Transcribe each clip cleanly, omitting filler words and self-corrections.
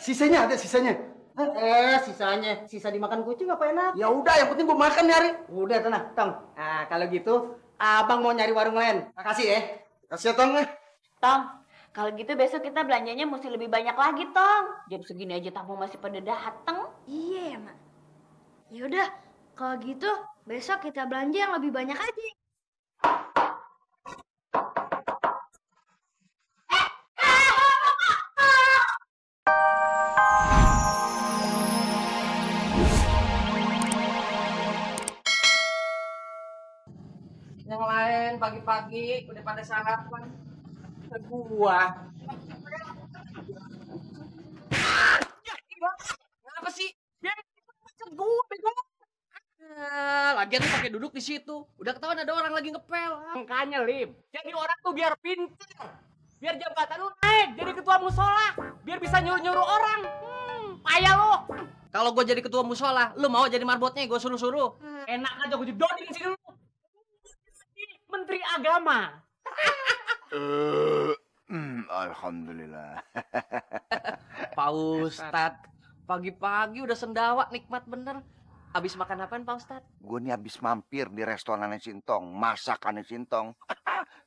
Sisanya ada, sisanya. Sisa dimakan kucing apa enak? Ya udah, yang penting gua makan nih, Ari. Udah tenang, Tong. Nah, kalau gitu, abang mau nyari warung lain. Makasih ya. Kasih ya, Tong. Tong, kalau gitu besok kita belanjanya mesti lebih banyak lagi, Tong. Jam segini aja tamu masih pada dateng. Iya, Mak. Ya udah, kalau gitu besok kita belanja yang lebih banyak aja. Yang lain pagi-pagi udah pada sarapan. Gua. Kenapa sih? Dia macet gua, bego. Lagian lu pakai duduk di situ. Udah ketahuan ada orang lagi ngepel. Makanya, Lim. Jadi orang tuh biar pintar. Biar jabatan lu naik jadi ketua musola. Biar bisa nyuruh-nyuruh orang. Payah lu. Kalau gua jadi ketua musola, lu mau jadi marbotnya gua suruh-suruh. Enak aja gua jedodin sini lu. Menteri Agama. Alhamdulillah. Pak Ustadz, pagi-pagi udah sendawa, nikmat bener. Abis makan apaan, Pak Ustadz? Gue nih habis mampir di restorannya Sintong, masakannya Sintong.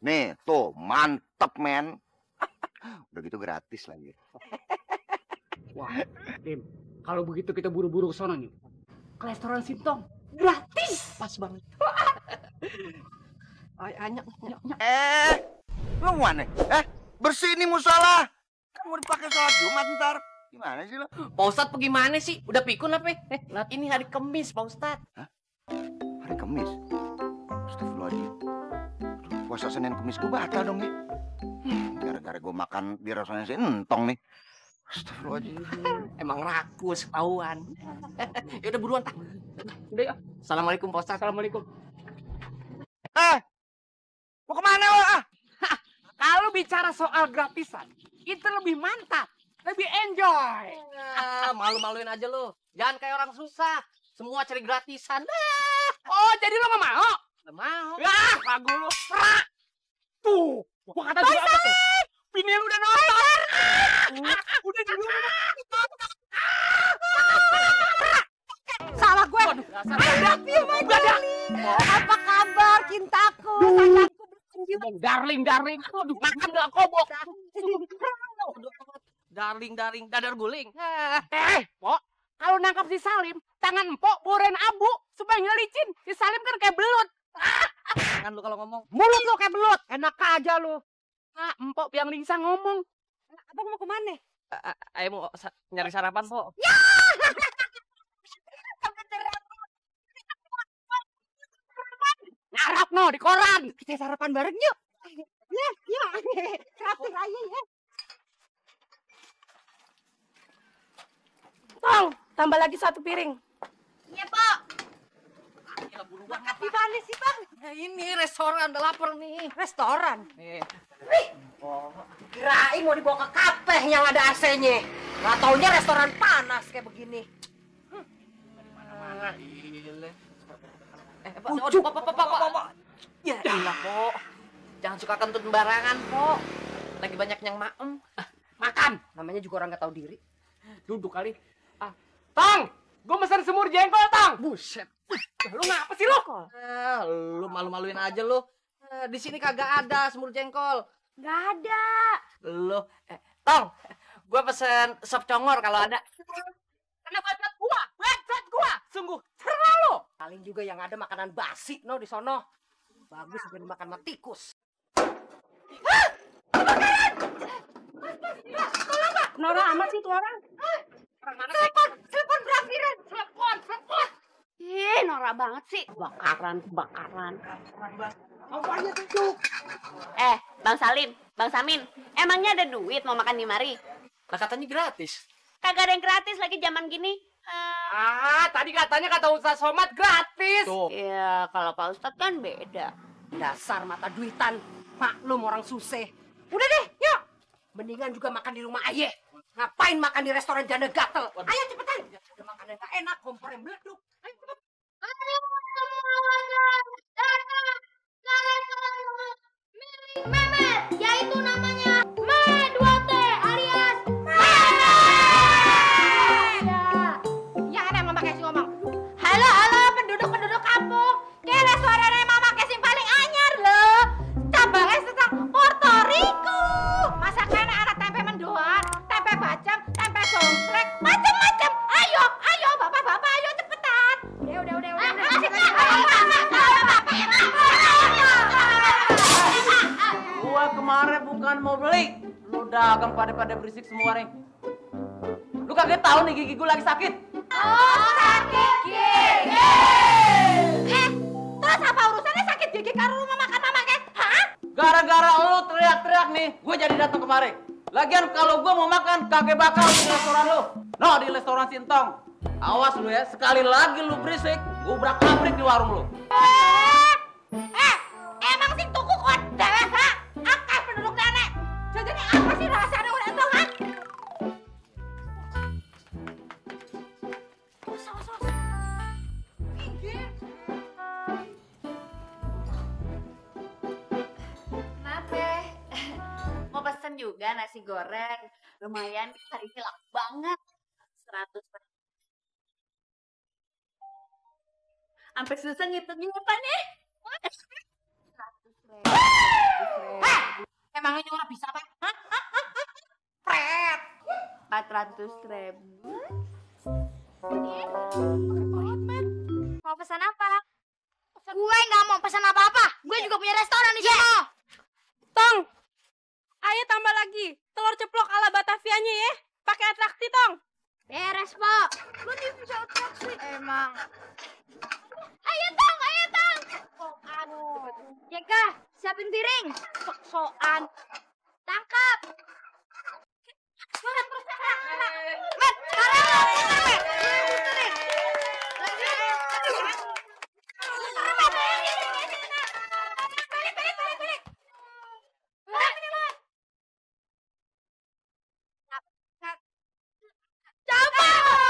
Nih, tuh, mantep, men. Udah gitu gratis lagi. Wah, Tim, kalau begitu kita buru-buru ke sana nih. Ke restoran Sintong, gratis. Pas banget. Nyak. Lu mana? Bersih ini musola. Kan mau dipakai sholat Jumat ntar. Gimana sih lo? Pak Ustadz bagaimana sih? Udah pikun apa? Ini hari Kemis, Pak Ustadz. Hah? Hari Kemis? Astagfirullahaladzim. Puasa Senin Kemis gue batal dong ya. Gara-gara gue makan di restoran si Entong nih. Astagfirullahaladzim. Emang rakus, ketahuan. Ya udah buruan, tak. Udah ya. Assalamualaikum, Pak Ustadz. Assalamualaikum. Mau kemana lo? Kalau bicara soal gratisan, itu lebih mantap, lebih enjoy. Malu-maluin aja lo. Jangan kayak orang susah. Semua cari gratisan. Oh, jadi lo gak mau? Gak mau. Yah, ragu lo. Tuh, gua kata juga apa tuh? Bini lu udah nonton. Udah di luar. Salah gue. Apa kabar cintaku? Sayangku Darling. Aduh, makan gak kobok. Darling, dadar guling. Pok, kalau nangkap si Salim, tangan Empok boren abu supaya ngelicin. Si Salim kan kayak belut. Tangan lu kalau ngomong. Mulut lu kayak belut. Enak aja lu. Empok biang Lisa ngomong. Abang mau kemana? Ayo mau nyari sarapan, Pok. Ya! Ngarap no di koran. Kita sarapan bareng yuk. Ya. Traktir aja ya. Tong, tambah lagi 1 piring. Iya, Pak. Ya buruan Di mana sih, Bang? Ya ini restoran, udah lapar nih. Restoran. Nih. Kirain mau dibawa ke kafe yang ada AC-nya. Nggak taunya restoran panas kayak begini. Mana gile. Pak. Ya ilah, Pok. Jangan suka kentut sembarangan, Pok. Lagi banyak yang maem. Makan. Namanya juga orang nggak tahu diri. Duduk kali. Tong, gue mesen semur jengkol, Tong. Buset. Lu ngapa sih lu? Lu malu-maluin aja lu. Di sini kagak ada semur jengkol. Nggak ada. Lu, Tong, gua pesen sop congor kalau ada. Karena budget gua. Sungguh cerah lu. Paling juga yang ada makanan basi no di sono. Bagus juga dimakan sama tikus. Nora amat sih tuh orang. Telepon berakhiran. Telepon. Ih, norak banget sih. Bakaran. Apanya tuh? Bang Salim, Bang Samin, emangnya ada duit mau makan di mari? Lah katanya gratis. Kagak ada yang gratis lagi zaman gini. Tadi katanya kata Ustaz Somad gratis. Tuh. Ya, kalau Pak Ustadz kan beda. Dasar mata duitan. Maklum orang susah. Udah deh, yuk. Mendingan juga makan di rumah ayah. Ngapain makan di restoran janda gatel? Ayo cepetan. Udah makan yang gak enak, kompor yang meleduk. Ayo cepet. Memet, yaitu namanya Me2T alias Memet. kemarin bukan mau beli. Lu dagang pada berisik semua nih. Lu kaget tahu nih gigi gue lagi sakit. Oh, sakit gigi. Terus apa urusannya sakit gigi kalau lu mau makan mama kek? Hah? Gara-gara lu teriak-teriak nih, gue jadi datang kemari. Lagian kalau gue mau makan, kagak bakal di restoran lu. No, di restoran Sintong. Awas lu ya, sekali lagi lu berisik, gue ubrak-abrik di warung lu. Emang sih tuku kok dewek, ha? Akeh penduduk nenek. Jadi apa sih rasanya udah tuh, ha? Kenapa? Mau pesen juga nasi goreng. Lumayan, hari ini laku banget. 100 per. Sampai susah ngitungnya apa nih? 100.000. Emangnya nyuruh bisa, Pak? Hah? Pret. 400.000. Mau pesan apa? Gue nggak mau pesan apa-apa. Gue juga punya restoran di sana. Tong, ayo tambah lagi telur ceplok ala Batavianya ya. Pakai atraksi, Tong. Beres, Pak. Lu nih bisa atraksi. Emang. Ayo, Tang. Ayo, Tang. Aduh. Jeka, siapin piring. Sok-sokan. Tangkap. Makan terus, makan. Mat,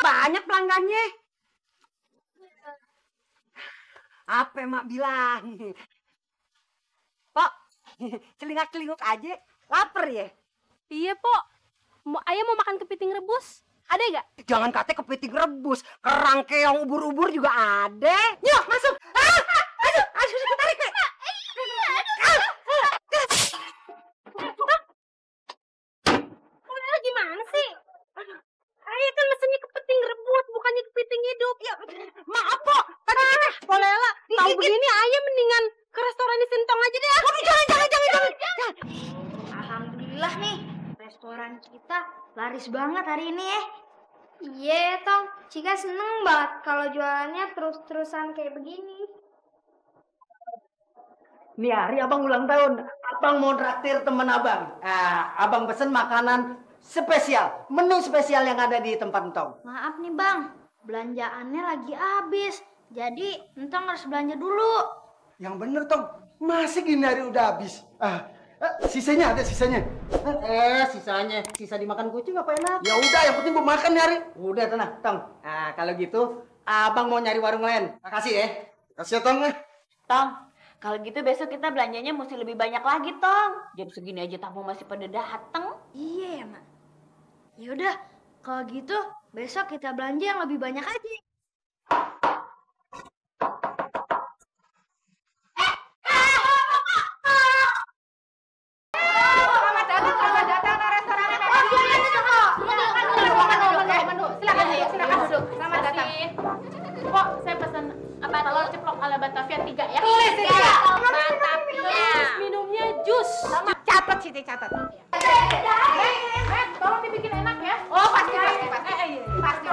Banyak pelanggannya. Apa mak bilang? Pok, celingak-celinguk aja. Laper ya? Iya, Pok. Ayah mau makan kepiting rebus. Ada gak? Jangan kata kepiting rebus. Kerang keong ubur-ubur juga ada. Yuk, masuk. Aduh, tarik, Mek. Gimana sih? Ayah kan mesennya kepiting rebus, bukannya kepiting hidup. Ya, Maaf, Pok. Tadi kita Polela, tahu begini ayah mendingan ke restoran di Sintong aja deh. jangan. Alhamdulillah nih, restoran kita laris banget hari ini ya. Iya, Tong. Cika seneng banget kalau jualannya terus-terusan kayak begini. Nih hari abang ulang tahun. Abang mau traktir teman abang. Abang pesen makanan spesial. Menu spesial yang ada di tempat Entong. Maaf nih, Bang. Belanjaannya lagi habis. Jadi, Entong harus belanja dulu. Yang bener Tong. Masih gini hari udah habis. Sisanya ada sisanya. Sisanya. Sisa dimakan kucing apa enak? Ya udah, yang penting gua makan nih hari. Udah tenang, Tong. Kalau gitu, abang mau nyari warung lain. Makasih ya. Kasih ya, Tong. Tong, kalau gitu besok kita belanjanya mesti lebih banyak lagi, Tong. Jam segini aja tamu masih pada dateng. Iya ya, Mak. Ya udah, kalau gitu besok kita belanja yang lebih banyak aja. Kok saya pesan apa telur ceplok ala Batavia 3 ya? Tulis itu. Batavia. Minumnya jus. catat sih, catat. Tolong dibikin enak ya. Oh, pasti. Pasti.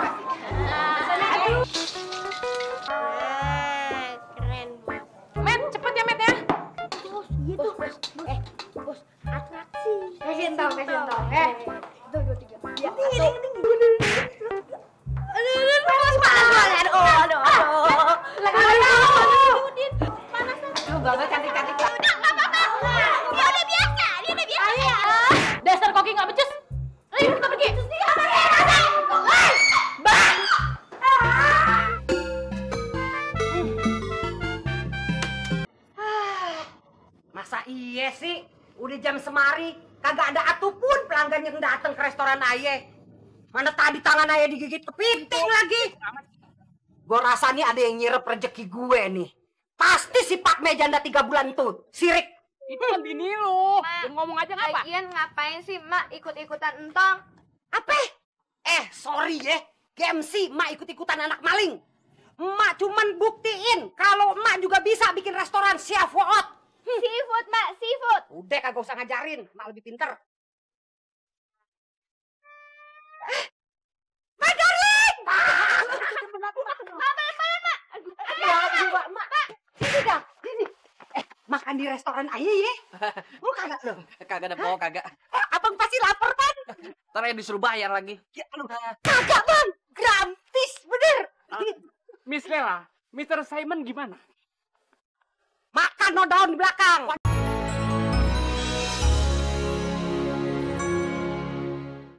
Keren. Met, cepet ya, Met ya. Bos, gitu. Bos, atraksi. Kasih tau. Tuh, 2, 3. Ya, Banget cantik-cantik. Dia udah biasa. Dasar koki nggak becus. Ayo kita pergi. Masa iya sih? Udah jam semari, kagak ada atupun pelanggan yang datang ke restoran Aye. Mana tadi tangan Aye digigit kepiting lagi. Gue rasa nih ada yang nyirep rezeki gue nih. Pasti si Pak Mejanda 3 bulan tuh, sirik. Itu kan bini lu. Yang ngomong aja ngapa? Lagian ngapain sih Mak ikut-ikutan Entong? Apa? Sorry ya. Gemsi, Mak ikut-ikutan anak maling. Mak cuman buktiin kalau Mak juga bisa bikin restoran chef Woot. Seafood, Mak, seafood. Udah kagak usah ngajarin, mak lebih pinter. My darling! Mak. Sini dah, sini. Makan di restoran aja ya. Lu kagak lo? Kagak ada mau kagak. Abang pasti lapar kan? Ntar ya disuruh bayar lagi. Ya, lu. Kagak bang, gratis, bener. Miss Lela, Mr. Simon gimana? Makan no daun di belakang.